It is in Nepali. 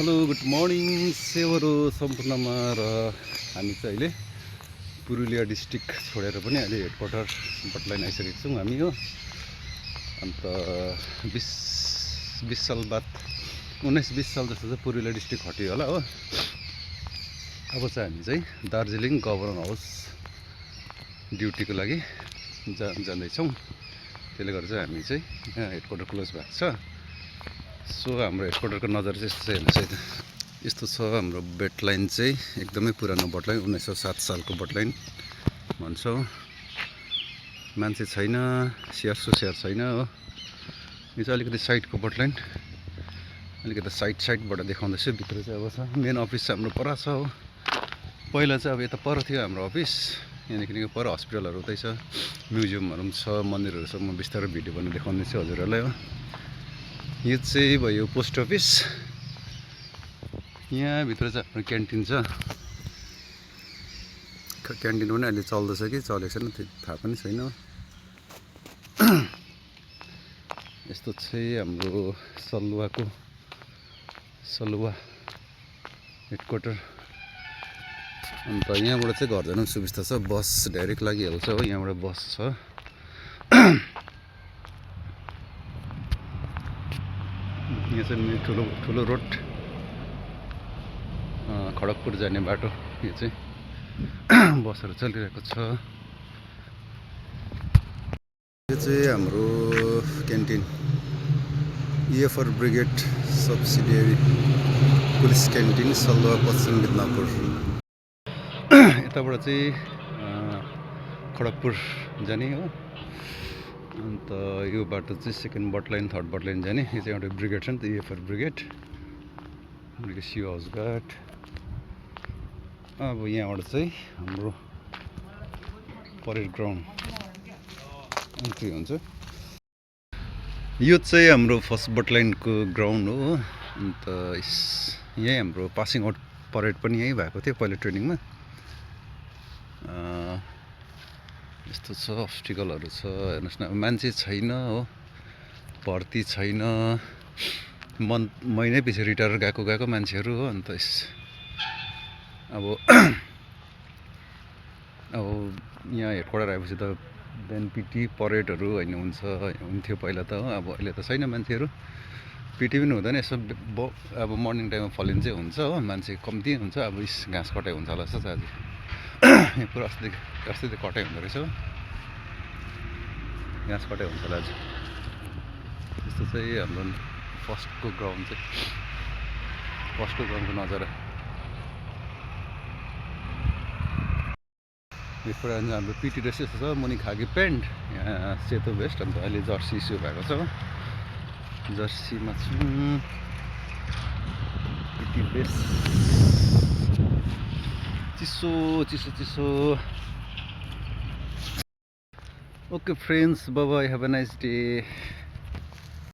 हेलो गुड मर्निङ सेवरो सम्पूर्णमा र हामी चाहिँ अहिले पुरुलिया डिस्ट्रिक्ट छोडेर पनि अहिले हेडक्वार्टर बटलाइन आइसकेको छौँ हामी हो। अन्त 20 साल बाद 19-20 साल जस्तो चाहिँ पुरुलिया डिस्ट्रिक्ट हट्यो होला हो। अब चाहिँ हामी चाहिँ दार्जिलिङ गभर्नर हाउस ड्युटीको लागि जाँदैछौँ। त्यसले गर्दा चाहिँ हामी चाहिँ यहाँ हेडक्वार्टर क्लोज भएको छ। सो हाम्रो हेडक्वार्टरको नजर चाहिँ यस्तो चाहिँ हेर्नुहोस् है। यस्तो छ हाम्रो बटलाइन चाहिँ एकदमै पुरानो बटलाइन 1907 सालको बटलाइन भन्छौँ। मान्छे छैन, स्याहार छैन हो। यो चाहिँ अलिकति साइडको बटलाइन, अलिकति साइडबाट देखाउँदैछु। भित्र चाहिँ अब छ मेन अफिस हाम्रो पर छ हो। पहिला चाहिँ अब यता पर थियो हाम्रो अफिस, यहाँदेखि पर हस्पिटलहरू उतै छ, म्युजियमहरू पनि छ, मन्दिरहरू छ। म बिस्तारै भिडियो बनाएर देखाउँदैछु हजुरहरूलाई हो। यो चाहिँ भयो पोस्ट अफिस। यहाँभित्र चाहिँ हाम्रो क्यान्टिन छ। क्यान्टिन पनि अहिले चल्दैछ कि चलेको छैन त्यो थाहा पनि छैन। यस्तो चाहिँ हाम्रो सलुवा हेडक्वार्टर। अन्त यहाँबाट चाहिँ घर जानु सुविस्ता छ, बस डाइरेक्ट लागिहाल्छ हो। यहाँबाट बस छ। यहाँ चाहिँ ठुलो रोड, खडगपुर जाने बाटो। यो चाहिँ बसहरू चलिरहेको छ। यो चाहिँ हाम्रो canteen, EFR brigade subsidiary police canteen, Saluwa, पश्चिम मिदनापुर। यताबाट चाहिँ खडगपुर जाने हो। अन्त यो बाटो चाहिँ सेकेन्ड बटलाइन, थर्ड बटलाइन जाने। यो चाहिँ एउटा ब्रिगेड छ नि त, EFR ब्रिगेड, सियो हाउस गार्ड। अब यहाँबाट चाहिँ हाम्रो परेड ग्राउन्ड एन्ट्री हुन्छ। यो चाहिँ हाम्रो फर्स्ट बटलाइनको ग्राउन्ड हो। अन्त यहीँ हाम्रो पासिङ आउट परेड पनि यहीँ भएको थियो पहिला ट्रेनिङमा। यस्तो छ, अब्स्टिकलहरू छ हेर्नुहोस् न। मान्छे छैन हो, भर्ती छैन, महिनै पछि रिटायर गएको मान्छेहरू हो। अन्त अब यहाँ हेडक्वार्टर आएपछि त बिहान पिटी परेडहरू होइन हुन्थ्यो पहिला त हो। अब अहिले त छैन मान्छेहरू, पिटी पनि हुँदैन। यसो अब मर्निङ टाइममा फलिन चाहिँ हुन्छ हो, मान्छे कम्ती हुन्छ। अब घाँस कटाइ हुन्छ होला जस्तो छ आज। यहाँ पुरा अस्ति त कटाइ हुँदो रहेछ हो, घाँस कटाइ हुन्छ होला आज। यस्तो चाहिँ हाम्रो फर्स्टको ग्राउन्डको नजारा। यो पुरा हाम्रो पिटी ड्रेस यस्तो छ, मुनि खाकी प्यान्ट, यहाँ सेतो भेस्ट। अन्त अहिले जर्सी इस्यु भएको छ, जर्सीमा छौँ। पिटी ड्रेस चिसो। Okay friends, by by, have a nice day.